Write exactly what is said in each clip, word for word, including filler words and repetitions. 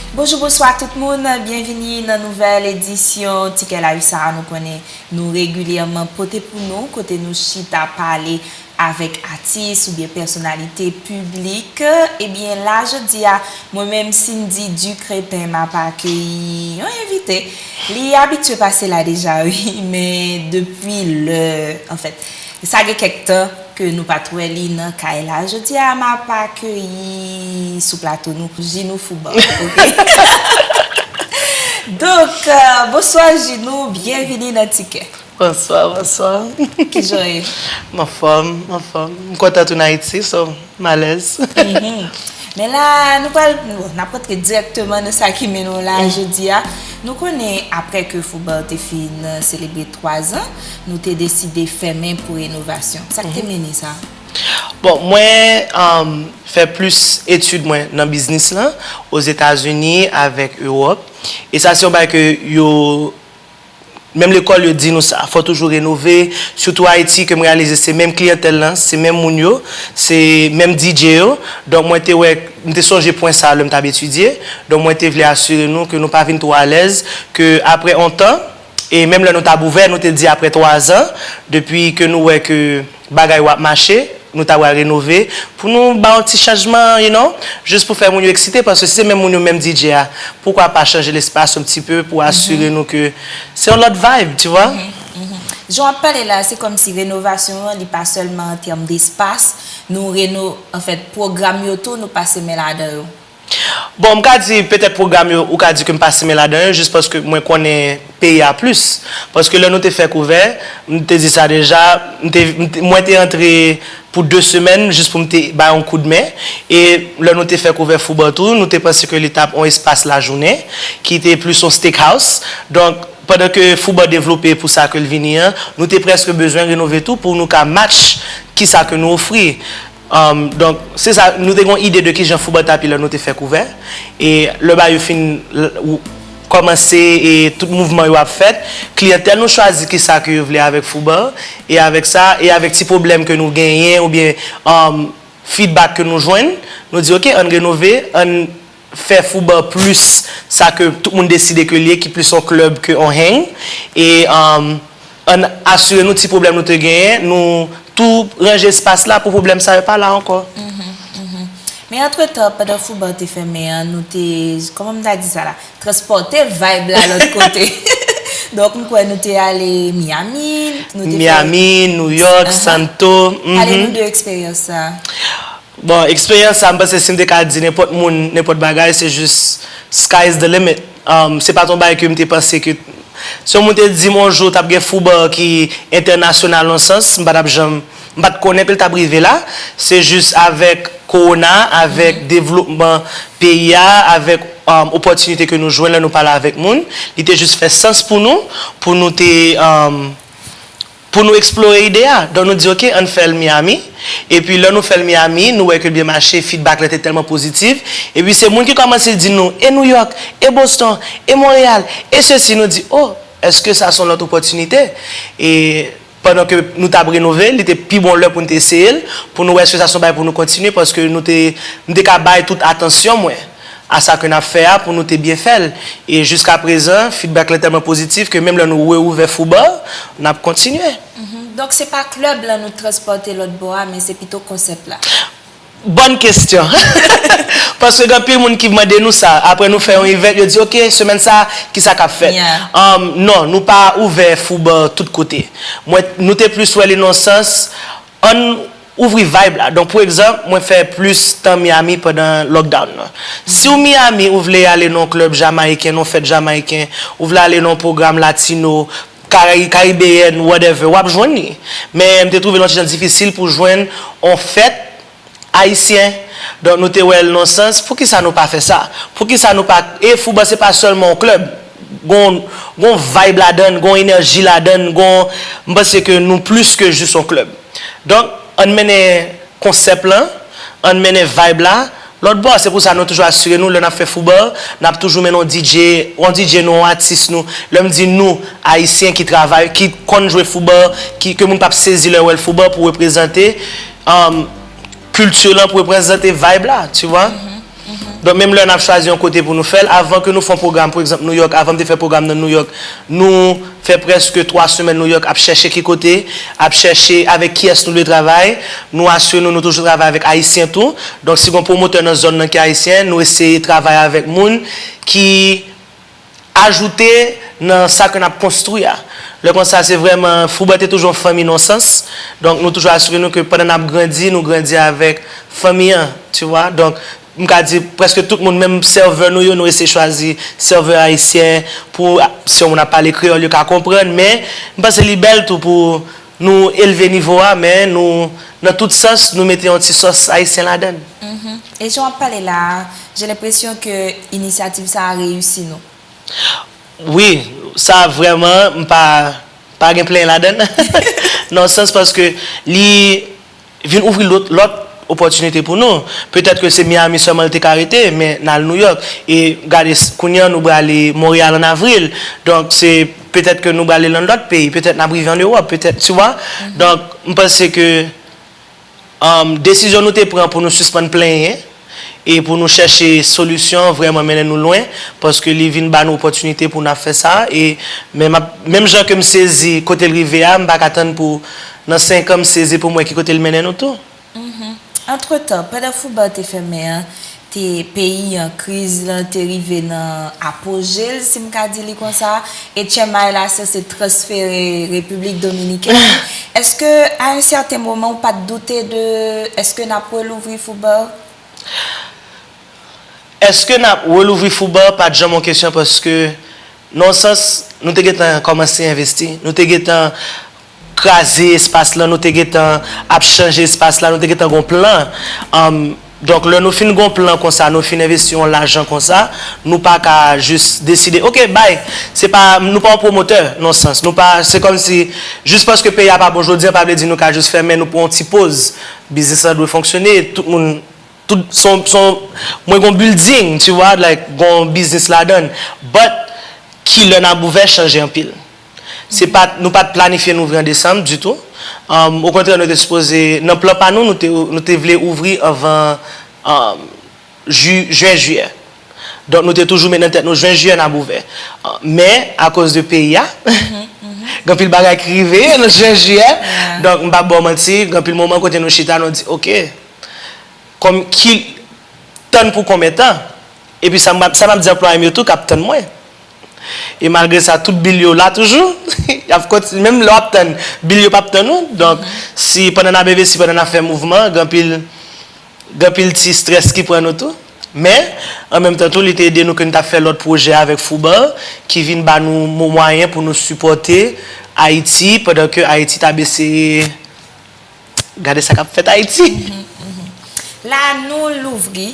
Bonjou, bonswa tout moun, byenvini nan nouvèl edisyon Tikè Lavi sa a. Nou konnen nou regilyèman pote pou nou, kote nou chita pale avèk atis oubyen pèsonalite piblik. Ebyen, la, jodi a, mwen menm, Cindy Ducrépin, m ap akeyi yon envite. Li abitye pase la deja, wi, men depi lè, anfèt, sa gen kèk tan ke nou pa t wè li nan kay la. Jodi a, m ap akeyi sou plato nou, Ginou Fouban, oke? Donk, euh, bonswa Ginou, byenvini nan Tikè. Bonswa, bonswa. Kijan w ye? M anfòm, m anfòm. M kontan tounen Ayiti, so, m alèz. Mhm. Men la, nou pral, bon, n ap rantre dirèkteman nan sa ki mennen w la jodi a. Nou konnen, aprè ke Fouban te fin, euh, selebre twa zan, nou te deside fèmen pou renovasyon. Sa k te mennen sa? Bon, mwen, um, fè plis etid mwen nan biznis lan, Ozetazini avèk Ewòp. E sa se yon bagay ke yo, menm lekòl yo di nou sa, fò toujou renove, sitou Ayiti, ke m reyalize se menm kliyantèl lan, se menm moun yo, se menm D J yo. Donk, mwen te wè, m te sonje pwen sa a lè m t ap etidye. Donk, mwen te vle asire nou ke nou pa vin twò alèz, ke aprè on tan, e menm lè nou t ap ouvè, nou te di aprè twa zan, depi ke nou wè ke bagay yo ap mache, nou ta pral renove, pou nou ba yon ti chanjman, you know, jis pou fè moun yo eksite, paske si se menm moun yo, menm D J a, poukwa pa chanje lespas yon ti pe pou asire nou ke se yon lòt vibe, tu vois? Mhm, mhm. Jan w ap pale la, se kòmsi renovasyon an, li pa sèlman an tèm despas, nou reno-, anfèt, pwogram yo tou, nou pase men ladan yo. Bon, m ka di, petèt pwogram yo, ou ka di ke m pase men ladan yo, jis paske mwen konnen peyi a plis. Paske lè nou te fè kouvè, m te di sa deja, m te, m te, mwen te antre pou de semèn, jis pou m te bay yon koudmen. E lè nou te fè kouvè Fouban tou, nou te panse ke li t ap yon espas lajounen, ki te plis yon steakhouse. Donk, pandan ke Fouban devlope pou sa ke l vini an, nou te prèske bezwen renove tou pou nou ka match kisa ke nou ofri. Um, donk, se sa, nou te gen yon ide de kijan Fouban t ap ye lè nou te fè kouvè. E lè bagay yo fin l-, ou-, kòmanse e tout mouvman yo ap fèt, kliyantèl nou chwazi kisa ke yo vle avèk Fouban, e avèk sa, e avèk ti pwoblèm ke nou genyen, oubyen, um, feedback ke nou jwenn, nou di, "Oke, ann renove, ann fè Fouban plis sa ke tout moun deside ke l ye, ki plis yon klèb ke yon hang." E, um, ann asire nou ti pwoblèm nou te genyen, nou tou ranje espas la pou pwoblèm sa yo pa la ankò. Mhm, mhm. Men antretan, pandan Fouban te fèmen an, nou te, kòman m ta di sa la? Transpòte vibe la lòt kote. Donk, m kwè nou te ale Miami, nou te fè Miami, New York, Aha. Santo. Pale nou Mhm. de eksperyans sa. Bon, eksperyans sa, m panse si m te ka di nenpòt moun, nenpòt bagay, se jis sky is the limit. Um, se pa t yon bagay ke m te panse ke, si yon moun te di m yon jou t ap gen Fouban ki entènasyonal yon sans, m pa t ap janm, m pa t konnen ke l t ap rive la. Se jis avèk kowona, avèk devlopman peyi a, avèk, um, opòtinite ke nou jwenn lè nou pale avèk moun, li te jis fè sans pou nou, pou nou te, um, pou nou eksplore ide a. Donk, nou di, "Oke, ann fè l Miami." Epi, lè nou fè l Miami, nou wè ke l byen mache, feedback la te tèlman pozitif. Epi, se moun ki kòmanse di nou, "E New York, e Boston, e Montréal, e sesi." Nou di, "Oh, èske sa se yon lòt opòtinite?" E pandan ke nou t ap renove, li te pi bon lè pou n te eseye l, pou nou wè èske sa se yon bagay pou nou kontinye, paske nou te, m te ka bay tout atansyon mwen a sa ke n ap fè a pou nou te byen fè l. E jiskaprezan, feedback la tèlman pozitif ke menm lè nou reouvè Fouban, n ap kontinye. Mhm. Donk, se pa klèb la nou transpòte lòt bò a, men se pito konsèp la. Bòn kesyon. Paske gen anpil moun ki mande nou sa. Apre nou fè yon event, yo di, "Oke, semèn sa, kisa k ap fèt?" Yeah. Um, non, nou pa ouvè Fouban tout kote. Mwen, nou te plis wè li nan sans, ann ouvri vibe la. Donk, pou egzanp, mwen fè plis tan Miami pandan lockdown nan. Si w Miami, ou vle ale nan yon klèb jamayiken, nan yon fèt jamayiken, ou vle ale nan yon pwogram latino, karayi-, karibeyèn, whatever, w ap jwenn li. Men, m te twouve l yon ti jan difisil pou jwenn yon fèt ayisyen. Donk, nou te wè l nan sans, poukisa nou pa fè sa? Poukisa nou pa, e Fouban se pa sèlman yon klèb. Gon, gon vibe ladann, gon enèji ladann, gon, m panse ke nou plis ke jis yon klèb. Donk, ann mennen konsèp lan, ann mennen vibe la lòt bò. Se pou sa nou toujou asire nou, lè n ap fè Fouban, n ap toujou mennen yon D J, yon D J nou, yon atis nou. Lè m di nou, ayisyen ki travay, ki konn jwe Fouban, ki, ke moun p ap sezi lè yo wè l Fouban pou reprezante, um, kilti lan, pou reprezante vibe la, tu vois. Mhm, mhm. Donk, menm lè n ap chwazi yon kote pou nou fè l, avan ke nou fè yon pwogram, pa egzanp, Nouyòk, avan m te fè pwogram nan Nouyòk, nou fè prèske twa semèn Nouyòk ap chèche ki kote, ap chèche avèk kiyès nou dwe travay. Nou asire nou, nou toujou travay avèk Ayisyen tou. Donk, si gen pwomotè nan zòn nan ki Ayisyen, nou eseye travay avèk moun ki ajoute nan sa ke n ap konstwi a. Lè konsa, se vrèman, Fouba te toujou yon fanmi nan yon sans. Donk, nou toujou asire nou ke pandan n ap grandi, nou grandi avèk fanmi an, tu vois. Donk, m ka di, prèske tout moun, menm sèvè nou yo, nou eseye chwazi sèvè ayisyen pou, si yon moun ap pale kreyòl, yo ka konprann. Men, m panse li bèl tou pou nou elve nivo a, men nou, nan tout sans, nou mete yon ti sòs ayisyen ladan l. Mhm. E jan w ap pale la a, j'ai l'impression que inisyativ sa a reyisi nou. Wi, sa vrèman, m pa, pa gen plenyen ladan l. Nan sans paske li vin ouvri lòt, lòt opòtinite pou nou. Petèt ke se Miami sèlman l te ka rete, men n al Nouyòk. E gade, kounye a nou prale Monreyal an avril. Donk, se petèt ke nou prale nan lòt peyi, petèt n ap rive an Ewòp, petèt, tu vois. Donk, m panse ke um, desizyon nou te pran pou nou sispann plenyen e pou nou chèche solisyon vrèman mennen nou lwen, paske li vin ba nou opòtinite pou n ap fè sa. E men m ap, menm jan ke m sezi kote l rive a, m pa ka tann pou nan senk an m sezi pou m wè ki kote l mennen nou tou. Antretan, pandan Fouba te fèmen an, te peyi an, kriz lan te rive nan apoje l, si m ka di li konsa, e Tchèmay la sanse transfere Repiblik Dominikèn. Èske, a yon sèten moman, ou pa t doute de èske n ap relouvri Fouba? Èske n ap relouvri Fouba pa t janm yon kesyon paske, nan yon sans, nou te gentan kòmanse envesti. Nou te gentan kraze espas lan, nou te gentan ap chanje espas la, nou te gentan gon plan. Donk, lè nou fin gon plan konsa, nou fin envesti yon lajan konsa, nou pa ka jis deside, oke, bay, se pa, nou pa yon pwomotè, nan sans. Nou pa, se kòmsi, jis paske peyi a pa bon jodi a, pa vle di nou ka jis fèmen, nou pran yon ti poz. Biznis lan dwe fonksyone, tout moun, tout, son, son, mwen gon building, tu vois, like, gon biznis ladan. But, ki lè n ap ouvè chanje anpil. Se pa, nou pa t planifye n ouvri an desanm ditou. Okontrè, nou te sipoze, nan plan pa nou, nou te, nou te vle ouvri anvan jen, jiyè. Donk, nou te toujou met nan tèt nou, jen, jiyè, n ap ouvè. Men, akoz de peyi a, gen anpil bagay ki rive nan jen, jiyè. Donk, m p ap ba w manti, gen anpil moman kote nou chita, nou di, oke, kòm ki, tann pou konbyen tan? Epi sa m ap, sa m ap di anplwaye m yo tou k ap tann mwen. E malgre sa, tout bil yo la toujou. Y ap kontinye, menm lè w ap tann, bil yo p ap tann ou. Donk, si pandan n ap envesti, pandan n ap fè mouvman, gen anpil, gen anpil ti strès ki pran nou tou. Men, an menm tan tou, li te ede nou ke n t ap fè lòt pwojè avèk Fouba, ki vin ba nou mo-, mwayen pou nou sipòte Ayiti, pandan ke Ayiti t ap eseye Gade sa k ap fèt Ayiti. La, nou louvri,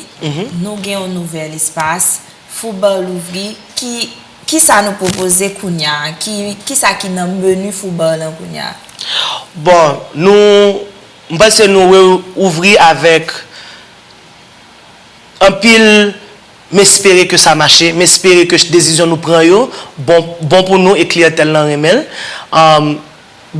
nou gen yon nouvèl espas, Fouba louvri, ki, kisa nou pwopoze kounye a? Ki, kisa ki nan meni Fouba lan kounye a? Bon, nou, m panse nou reouvri avèk anpil M espere ke sa mache, m espere ke desizyon nou pran yo bon, bon pou nou e kliyantèl lan renmen l. Um,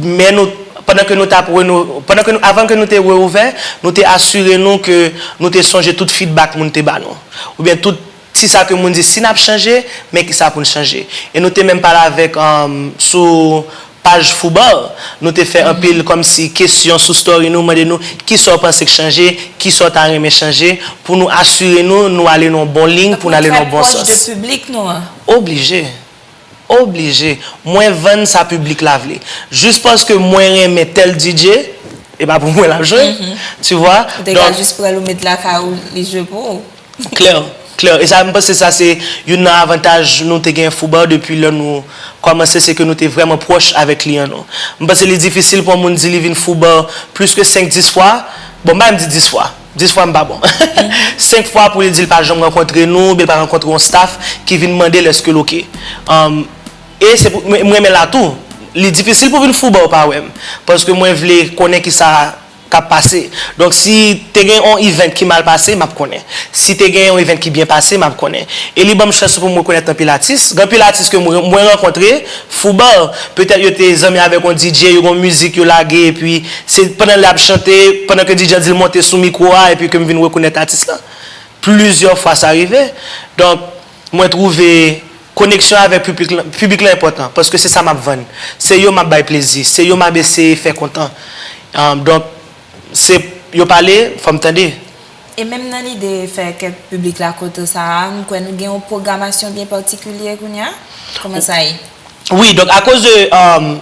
men nou, pandan ke nou t ap reno-, pandan ke nou, avan ke nou te reouvè, nou te asire nou ke nou te sonje tout feedback moun te ba nou. Oubyen tout ti sa ke moun di si n ap chanje, men kisa pou n chanje. E nou te menm pale avèk, um, sou paj Fouba, nou te fè anpil kòmsi kesyon sou story nou, mande nou kisa w panse k chanje, kisa w ta renmen chanje, pou nou asire nou, nou ale nan yon bon liy, pou n ale nan yon bon sans. Piblik nou an. Oblije. Oblije. Mwen vann sa piblik la vle. Jis paske mwen renmen tèl D J, e pa pou mwen l ap jwe. Tu vois? Ou te ka jis pran l ou met lakay ou, li jwe pou ou. Klè, klè. E sa, m panse sa se youn nan avantaj nou te gen Fouba depi lè nou kòmanse, se ke nou te vrèman pwòch avèk kliyan nou. M panse li difisil pou yon moun di li vin Fouba plis ke senk, dis fwa. Bon, m pa menm di dis fwa. Dis fwa m pa bon. Senk fwa pou li di l pa janm rankontre nou, oubyen l pa rankontre yon staff ki vin mande l èske l oke. Um, e se pou, mwen, mwen renmen la tou. Li difisil pou vin Fouba ou pa wè m. Paske mwen vle konnen kisa k ap pase. Donk, si te gen yon event ki mal pase, m ap konnen. Si te gen yon event ki byen pase, m ap konnen. E li ban m chans pou m rekonèt anpil atis. Gen anpil atis ke mwen, mwen rankontre, Fouba, petèt yo te zanmi avèk yon D J, yo gen yon mizik yo lage, epi se pandan l ap chante, pandan ke D J a di l monte sou mikwo a, epi ke m vin rekonèt atis la. plizyè fwa sa rive. Donk, mwen twouve koneksyon avèk piblik lan, piblik lan enpòtan, paske se sa m ap vann. Se yo m ap bay plezi, se yo m ap eseye fè kontan. Um, donk, se yo pale, fò m tande. E menm nan lide fè kèk piblik la kontan sa a, m kwè nou gen yon pwogramasyon byen patikilye kounye a. Kòman sa ye? Wi, donk akoz de um,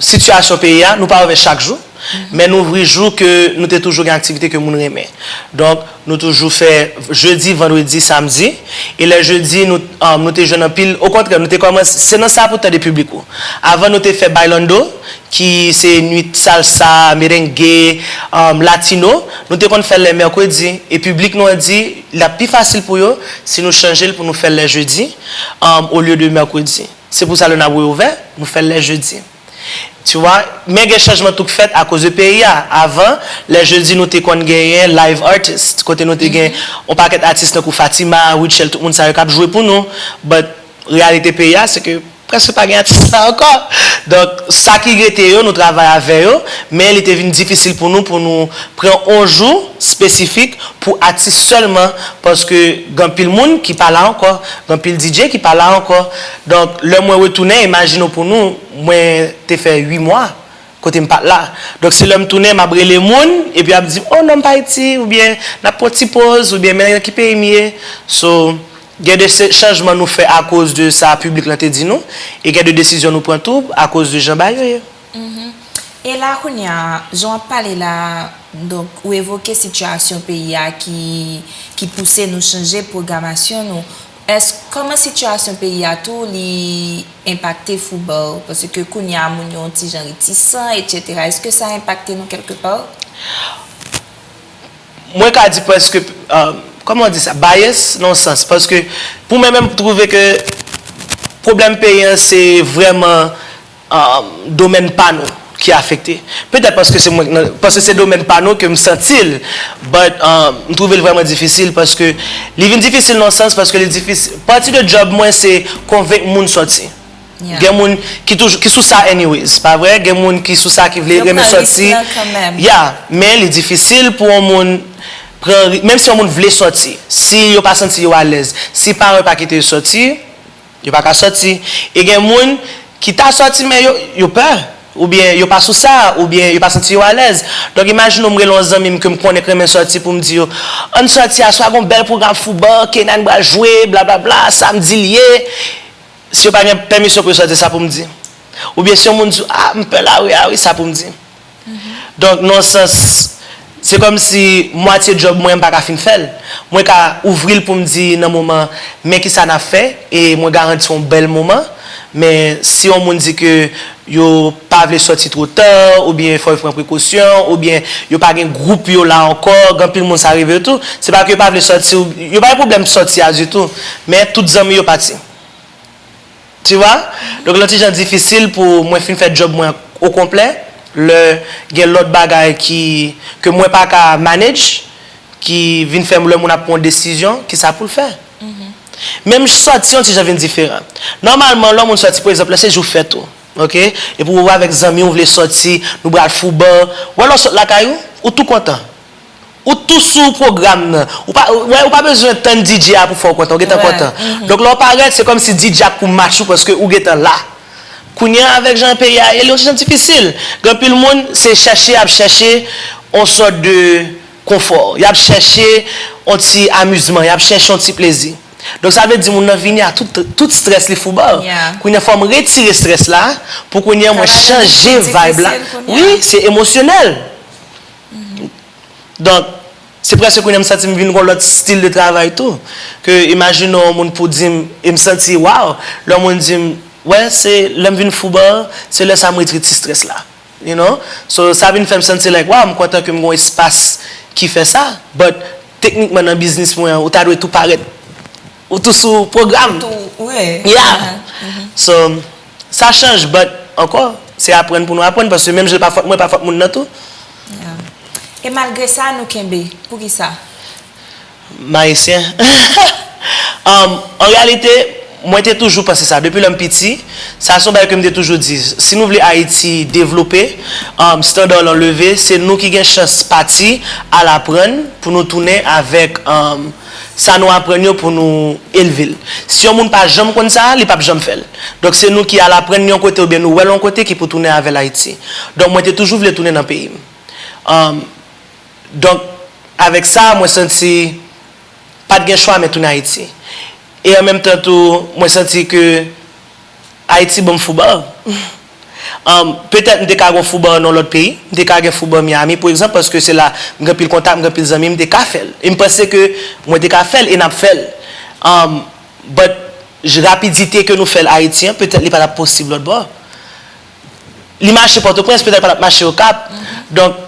sitiyasyon peyi a, nou pa ouvè chak jou, men nou ouvri jou ke nou te toujou gen aktivite ke moun renmen. Donk, nou toujou fè jedi, vandredi, samdi. E lè jedi, nou, um, nou te jwenn anpil. Okontrè, nou te kòmanse, se nan sa pou tande piblik ou. Avan, nou te fè Bailando, ki se nwit salsa, merengue, um, latino. Nou te konn fè l lè mèkredi. E piblik nou an di, l ap pi fasil pou yo si nou chanje l pou nou fè l lè jedi, um, olye de mèkredi. Se pou sa lè n ap reouvè, nou fè l lè jedi. Tu vois? Men gen chanjman tou k fèt akoz de peyi a. Avan, lè jedi nou te konn genyen live artist, kote nou te gen yon pakèt atis tankou Fatima, Rutshelle, tout moun sa yo k ap jwe pou nou. But reyalite peyi a, se ke prèske pa gen atis sa ankò. Donk, sa ki rete yo, nou travay avè yo, men li te vin difisil pou nou, pou nou pran yon jou espesifik pou atis sèlman, paske gen anpil moun ki pa la ankò, gen anpil D J ki pa la ankò. Donk, lè mwen retounen, imajine w pou nou, mwen te fè uit mwa kote m pa t la. Donk, se lè m tounen, m ap rele moun, epi y ap di m, "Oh non, m pa Ayiti," oubyen, "N ap pran ti poz," oubyen, "Men nan ki peyi m ye." So, gen de se- chanjman nou fè akoz de sa piblik lan te di nou, e gen de desizyon nou pran tou akoz de jan bagay yo ye. E la kounye a, jan w ap pale la, donk, ou evoke sitiyasyon peyi a ki, ki pouse nou chanje pwogramasyon nou. Èske, kòman sitiyasyon peyi a tou, li enpakte foutbòl? Paske kounye a, moun yo yon ti jan retisan, etsetera. Èske sa enpakte nou kèlke pa? Mwen ka di prèske, um, kòman w di sa, bias nan yon sans, paske pou mwen menm, m twouve ke pwoblèm peyi an, se vrèman um, domèn pa nou ki afekte. Petèt paske se mwen, paske se domèn pa nou ke m santi l, but um, m twouve l vrèman difisil paske li vin difisil nan sans paske li difisil. Pati de djòb mwen se konvenk moun sòti. Gen moun ki toujou, ki sou sa anyways, pa vre? Gen moun ki sou sa ki vle renmen sòti. Yeah, men li difisil pou yon moun pran ri, menm si yon moun vle sòti, si yo pa santi yo alèz, si paran yo pa kite yo sòti, yo pa ka sòti. E gen moun ki ta sòti men yo, yo pè, oubyen yo pa sou sa, oubyen yo pa santi yo alèz. Donk imajine w m rele yon zanmi m ke m konnen k renmen sòti pou m di yo, ann sòti aswè a, gen yon bèl pwogram foutbòl, Keynan pral jwe, blablabla, samdi l ye. Si yo pa gen pèmisyon pou yo sòti, sa pou m di. Oubyen si yon moun di, ah, m pè lari a wi, sa pou m di. Donk, nan sans, se kòmsi mwatye djòb mwen, m pa ka fin fè l. Mwen ka ouvri l pou m di nan moman, men kisa n ap fè, e mwen garanti yon bèl moman. Men si yon moun di ke yo pa vle sòti twò ta, oubyen fò yo pran prekosyon, oubyen yo pa gen gwoup yo la ankò, gen anpil moun sa rive yo tou. Se pa ke yo pa vle sòti, yo pa gen pwoblèm sòti a ditou, men tout zanmi yo pati. Tu vois? Donk, l yon ti jan difisil pou mwen fin fè djòb mwen okonplè, lè gen lòt bagay ki, ke mwen pa ka manage, ki vin fè lè moun ap pran yon desizyon, kisa pou l fè. Menm sòti yon ti jan vin diferan. Nòmalman, lè yon moun sòti, pa egzanp, lè se jou fèt ou, oke? Epi ou avèk zanmi w, ou vle sòti, nou pral foutbòl. Wè lè w sot lakay ou, ou tou kontan. Ou tou sou pwogram nan. Ou pa, ou, ou pa bezwen tann D J a pou fè w kontan, ou gentan kontan. Donk, lè w parèt, se kòmsi D J a pou match ou, paske ou gentan la. Kounye a, avèk jan peyi a ye, li yon ti jan difisil. Gen anpil moun, se chèche, y ap chèche yon sòt de konfò. Y ap chèche yon ti amizman, y ap chèche yon ti plezi. Donk, sa vle di moun nan vini a tout, tout strès li foutbòl. Kounye a, fò m retire strès la, pou kounye a, mwen chanje vibe la. Wi, se emosyonèl. Donk, se prèske kounye a m santi m vin gon lòt stil de travay tou. Ke imajine w yon moun pou di m, e m santi, waw, lè yon moun di m, wè, se lè m vin foutbòl, se lè sa m retire ti strès la. You know? So, sa vin fè m santi like, waw, m kontan ke m gon espas ki fè sa. But, teknikman nan biznis mwen, ou ta dwe tou parèt. Ou tou sou pwogram. Yeah. So, sa chanj, but, ankò, se aprann pou nou aprann, paske menm jan pa fòt mwen, pa fòt moun nan tou. E malgre sa, nou kenbe. Poukisa? M ayisyen. Um, an reyalite, mwen te toujou panse sa. Depi lè m piti, sa se yon bagay ke m te toujou di. Si nou vle Ayiti devlope, um, standard lan leve, se nou ki gen chans pati, al aprann, pou nou tounen avèk, um, sa nou aprann yo pou nou elve l. Si yon moun pa janm konn sa, li p ap janm fè l. Donk, se nou ki al aprann li yon kote oubyen nou wè l yon kote ki pou tounen avè l Ayiti. Donk, mwen te toujou vle tounen nan peyi m. Um, donk, avèk sa, mwen santi pa t gen chwa men tounen Ayiti. E an menm tan tou, mwen santi ke Ayiti ban m fouba. Um, petèt m te ka gen fouba nan lòt peyi, m te ka gen fouba Miami, pou egzanp, paske se la m gen pil kontak, m gen pil zanmi, m te ka fè l. E m panse ke mwen te ka fè l e n ap fè l. Um, but, j- rapidite ke nou fè l Ayiti an, petèt li pa t ap posib lòt bò. Li mache Pòtoprens, petèt pa t ap mache Okap. Donk,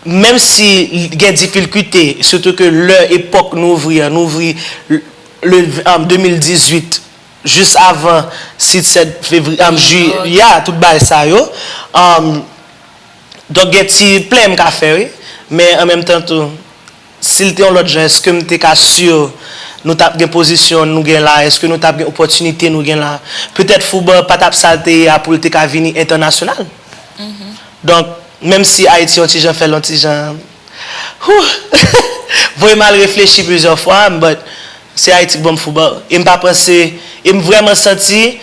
menm si gen difikilte, sitou ke lè epòk nou ouvri an, nou ouvri le, le, um, de mil dizuit, jis avan sis sèt fevriye, um, jiyè, tout bagay sa yo. Um, donk, gen ti plen m ka fè, wi. Men an menm tan tou, si l te yon lòt jan, èske m te ka si nou t ap gen pozisyon nou gen la? Èske nou t ap gen opòtinite nou gen la? Petèt fouba pa t ap sa l te ye a pou l te ka vini entènasyonal. Donk, menm si Ayiti yon ti jan fè l yon ti jan, whew, voye m al reflechi plizyè fwa, but se Ayiti k ban m fouba. E m pa panse, e m vrèman santi,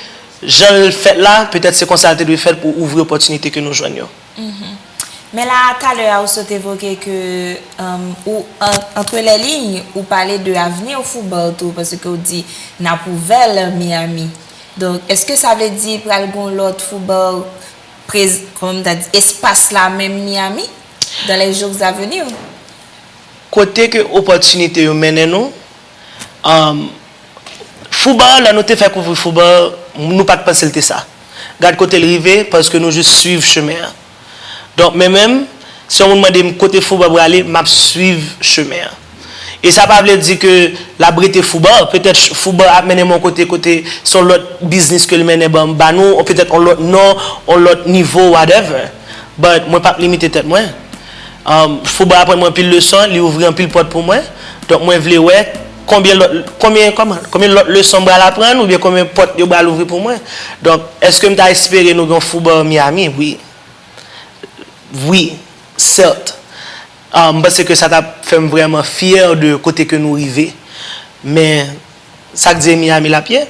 jan l fèt la, petèt se konsa l te dwe fèt pou ouvri opòtinite ke nou jwenn yo. Men la, talè a, ou sot evoke ke, um, ou, an- entre les lignes, ou pale de avenir fouba tou, paske ou di n ap ouvè l Miami. Donk, èske sa vle di pral gen yon lòt fouba prez- kòman m ta di, espas la menm Miami dans les jours à venir? Kote ke opòtinite yo mennen nou, um, fouba, lè nou te fèk ouvri fouba, nou pa t panse l te sa. Gad kote l rive, paske nou jis swiv chemen an. Donk, men menm, si yon moun mande m kote fouba prale, m ap swiv chemen an. E sa pa vle di ke l ap rete fouba, petèt fouba ap mennen m yon kote, kote se yon lòt biznis ke l mennen ban, ba nou, petèt yon lòt non, yon lòt nivo, whatever. But mwen p ap limite tèt mwen. Um, fouba aprann mwen anpil leson, li ouvri anpil pòt pou mwen. Donk mwen vle wè konbyen lòt, konbyen, kòman, konbyen lòt leson m pral aprann oubyen konbyen pòt yo pral ouvri pou mwen. Donk, èske m ta espere nou gen yon fouba Miami? Wi. Wi, sèt. Ah, m panse ke sa t ap fè m vrèman fyè de kote ke nou rive. Men, sa k di e Miami l ap ye?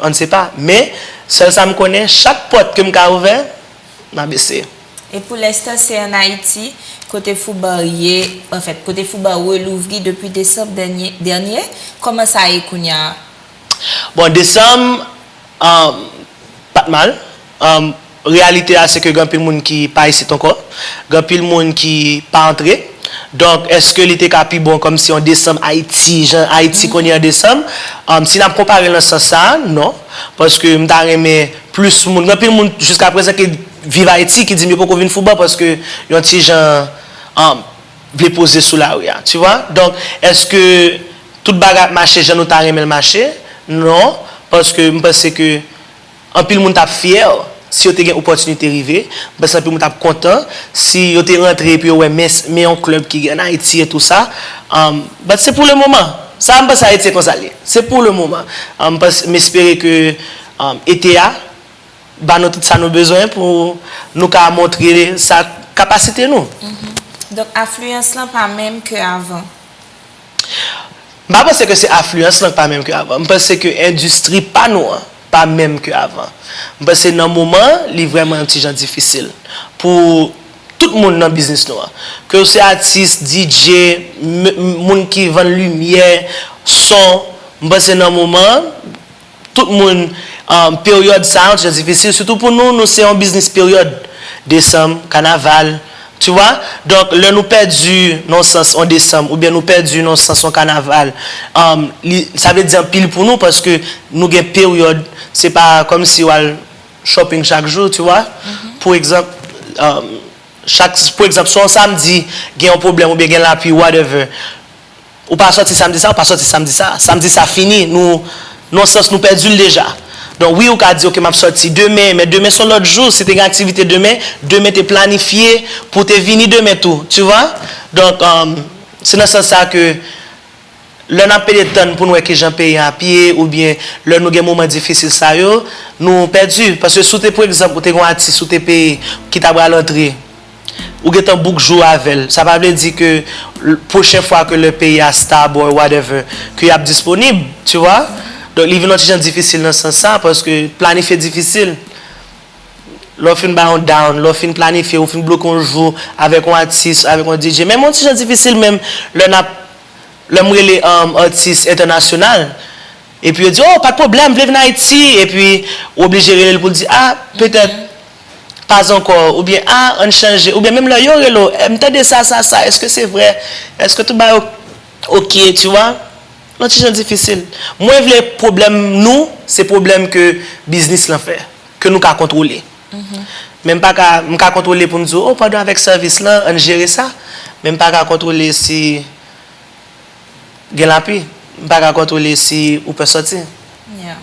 On ne sait pas. Men, sèl sa m konnen, chak pòt ke m ka ouvè, m ap eseye. E pou lenstan, se ann Ayiti, kote fouba ye, anfèt, kote fouba relouvri depi desanm dènye, dènye. Kòman sa ye kounye a? Bon, desanm, um, pa t mal. Um, reyalite a, se ke gen anpil moun ki pa isit ankò. Gen anpil moun ki pa antre. Donk, èske li te ka pi bon kòmsi yon desanm Ayiti, jan Ayiti kounye an desanm? Um, si n ap konpare l nan sans sa a, non. Paske m ta renmen plis moun, gen anpil moun jiska prezan ki viv Ayiti ki di m yo poko vin fouba paske yon ti jan, um, vle poze sou lari a, tu vois? Donk, èske tout bagay ap mache jan nou ta renmen l mache? Non, paske m panse ke anpil moun t ap fyè si yo te gen opòtinite rive. M panse anpil moun t ap kontan si yo te rantre epi yo wè men, men yon klèb ki gen ann Ayiti e tou sa. Um, but se pou le moman. Sa m panse Ayiti e konsa l ye. Se pou le moman. Um, m panse, m espere ke, um, ete a ba nou tout sa nou bezwen pou nou ka montre sa kapasite nou. Donk, afliyans lan pa menm ke avan. M pa panse ke se afliyans lan k pa menm ke avan. M panse ke endistri pa nou an pa menm ke avan. M panse nan moman, li vrèman yon ti jan difisil pou tout moun nan biznis nou an. Ke w se atis, D J, m- moun ki vann limyè, son, m panse nan moman, tout moun, um, peryòd sa a, yon ti jan difisil, sitou pou nou, nou se yon biznis peryòd. Desanm, kanaval, tu vois? Donk, lè nou pèdi nan yon sans yon desanm, oubyen nou pèdi nan yon sans yon kanaval, um, li, sa vle di anpil pou nou, paske nou gen peryòd, se pa kòmsi w al shopping chak jou, tu vois? Pou egzanp, um, chak, pou egzanp, si yon samdi, gen yon pwoblèm oubyen gen lapli, whatever, ou pa sòti samdi sa, ou pa sòti samdi sa. Samdi sa fini, nou, nan sans nou pèdi l deja. Donk, wi, ou ka di, "Ok, m ap sòti demen," men demen se yon lòt jou. Si te gen aktivite demen, demen te planifye pou te vini demen tou, tu vois? Donk, um, se nan sans sa ke lè n ap pede tann pou n wè kijan peyi an ap ye, oubyen lè nou gen moman difisil sa yo, nou pèdi. Paske si w te, pou egzanp, ou te gen yon atis ou te peye ki ta pral antre, ou gentan bouk jou avè l. Sa pa vle di ke pwochen fwa ke le peyi a stab or whatever, ke y ap disponib, tu vois. Donk, li vin yon ti jan difisil nan sans sa, paske planifye difisil. Lè w fin bay yon down, lè w fin planifye, ou fin bloke yon jou avèk yon atis, avèk yon D J. Menm yon ti jan difisil menm, lè n ap, lè m rele, um, atis entènasyonal, epi yo di, "Oh, pa de pwoblèm, m vle vin Ayiti," epi ou oblije rele l pou l di, "Ah, petèt, pas encore," oubyen, "Ah, ann chanje," oubyen menm lè yo rele w, "Eh, m tande sa, sa, sa, èske se vrè? Èske tout bagay o-, oke, tu vois?" Yon ti jan difisil. Mwen vle pwoblèm nou, se pwoblèm ke biznis lan fè, ke nou ka kontwole. Men m pa ka, m ka kontwole pou m di w, "Oh, pandan avèk sèvis lan, ann jere sa." Men m pa ka kontwole si gen lapli. M pa ka kontwole si ou pè sòti. Yeah. Yeah.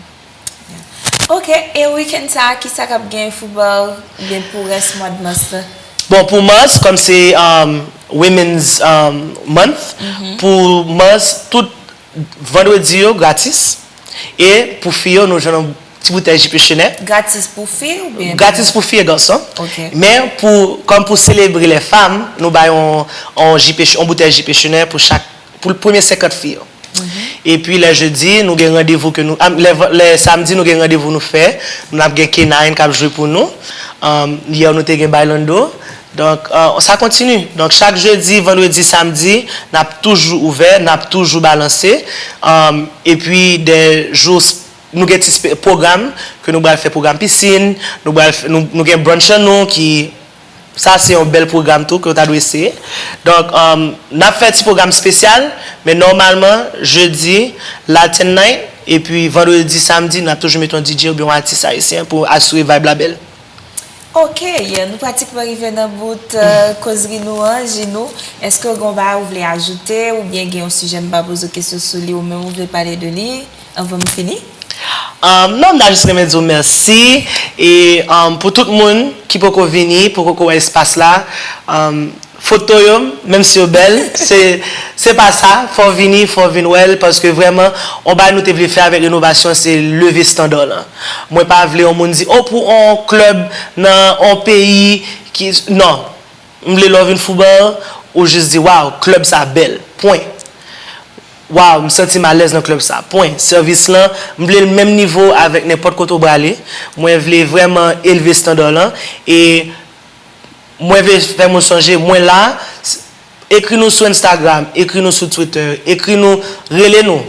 Ok, e wikenn sa a, kisa k ap gen foutbòl oubyen pou rès mwa d mas la? Bon, pou mas, kòm se, um, Women's, um, Month, pou mas, tout vandredi yo gratis. E pou fi yo, nou jwenn yon ti boutèy J P Chenet. Gratis pou fi oubyen? Gratis pou fi e gason. Ok. Men pou, kòm pou selebre les femmes, nou bay yon, yon J P, yon boutèy J P Chenet pou chak, pou premye senkant fi yo. Epi lè jedi, nou gen randevou ke nou, ah, lè, lè samdi, nou gen randevou nou fè. Nou ap gen K nine k ap jwe pou nou. Um, yè, nou te gen Bailando. Donk, uh, sa kontini. Donk, chak jedi, vandredi, samdi, n ap toujou ouvè, n ap toujou balanse. Um, epi, de jou, s-, nou gen ti spe-, pwogram, ke nou pral fè pwogram pisin, nou pral fè, nou, nou gen brunch an nou ki, sa se yon bèl pwogram tou ke w ta dwe eseye. Donk, um, n ap fè ti pwogram espesyal, men nòmalman, jedi, Latin Night, epi vandredi, samdi, n ap toujou mete yon D J oubyen yon atis ayisyen pou asire vibe la bèl. Ok, yeah, nou pratikman rive nan bout, euh, kozri nou an, Ginou. Èske w gen yon bagay ou vle ajoute, oubyen gen yon sijè m pa poze w kesyon sou li, ou menm ou vle pale de li, anvan m fini? Um, non, m ta jis renmen di w mèsi. E, um, pou tout moun ki poko vini, poko wè espas la, um, foto yo, menm si yo bèl, se, se pa sa. Fò w vini, fò w vin wè l, paske vrèman, yon bagay nou te vle fè avèk renovasyon, se leve estanda lan. Mwen pa vle yon moun di, "Oh, pou yon klèb nan yon peyi ki," non. M vle lè w vin foutbòl, ou jis di, "Waw, klèb sa bèl." Pwen. "Waw, m santi m alèz nan klèb sa." Pwen. Sèvis lan, m vle l menm nivo avèk nenpòt kote w prale. Mwen vle vrèman elve estanda lan. E mwen vle fè moun sonje, mwen la, s-, ekri nou sou Instagram, ekri nou sou Twitter, ekri nou, rele nou,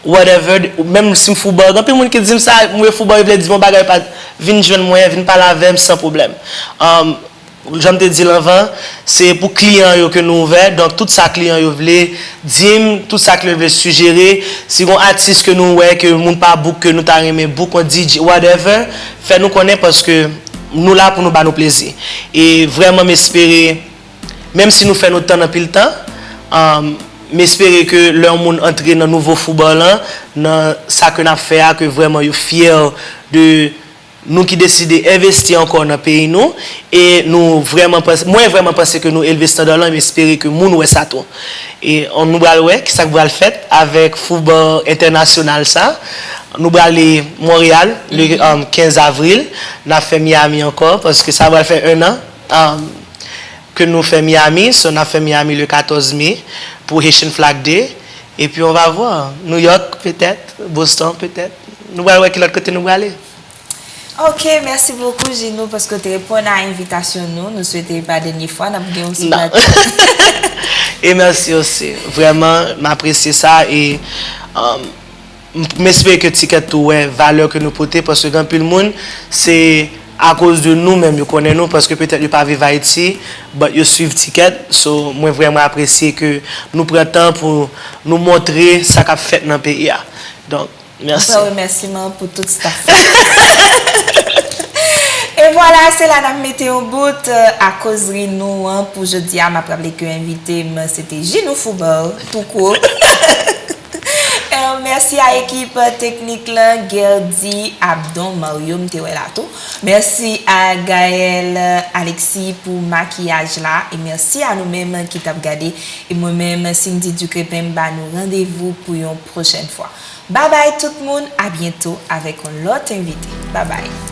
whatever, menm si m foutbòl. Gen anpil moun ki di m sa, mwen foutbòl, yo vle di m yon bagay, pa, vin jwenn mwen, vin pale avè m san pwoblèm. Um, jan m te di l anvan, se pou kliyan yo ke nou ouvè, donk tout sa kliyan yo vle di m, tout sa kliyan yo vle sijere, si gon atis ke nou wè ke moun pa book, ke nou ta renmen book, yon D J, whatever, fè nou konnen paske nou la pou nou ba nou plezi. E vrèman, m espere, menm si nou fè nou tann anpil tan, um, m espere ke lè yon moun antre nan nouvo foutbòl lan, nan sa ke n ap fè a, ke vrèman yo fyè de nou ki deside envesti ankò nan peyi nou, e nou vrèman panse, mwen vrèman panse ke nou elve estanda lan, m espere ke moun wè sa tou. E, on, nou pral wè kisa k pral fèt avèk foutbòl entènasyonal sa. Nou prale Monreyal le, um, kenz avril, n ap fè Miami ankò, paske sa pral fè en an, um, ke nou fè Miami, so n ap fè Miami le katòz me pou Haitian Flag Day, epi on va voir. New York, petèt, Boston, petèt. Nou pral wè ki lòt kote nou prale. Ok, mèsi bokou, Ginou, paske w te reponn a envitasyon nou. Nou swete pa dènye fwa, n ap gen yon sou plato. E mèsi osi. Vrèman, m apresye sa e, um, m, m espere ke Ticket tou wè valè ke nou pote, paske gen anpil moun, se akoz de nou menm yo konnen nou, paske petèt yo pa viv Ayiti, but yo swiv Ticket. So, mwen vrèman apresye ke nou pran tan pou nou montre sa k ap fèt nan peyi a. Donk, mèsi. Yon fwa remèsiman pou tout staff la. E vwala, se la n ap mete yon bout, euh, a kozri nou an pou jodi a. M ap raple ke envite m, se te Ginou Foubal, tou kout. Euh, mèsi a ekip teknik lan, Gerdy, Abdon, Mario, m te wè la tou. Mèsi a Gaël, Alexis pou makiyaj la. E mèsi a nou menm ki t ap gade. E mwen menm, Cindy Ducrépin, m ba nou randevou pou yon pwochèn fwa. Babay tout moun, a byento avèk yon lòt envite. Babay.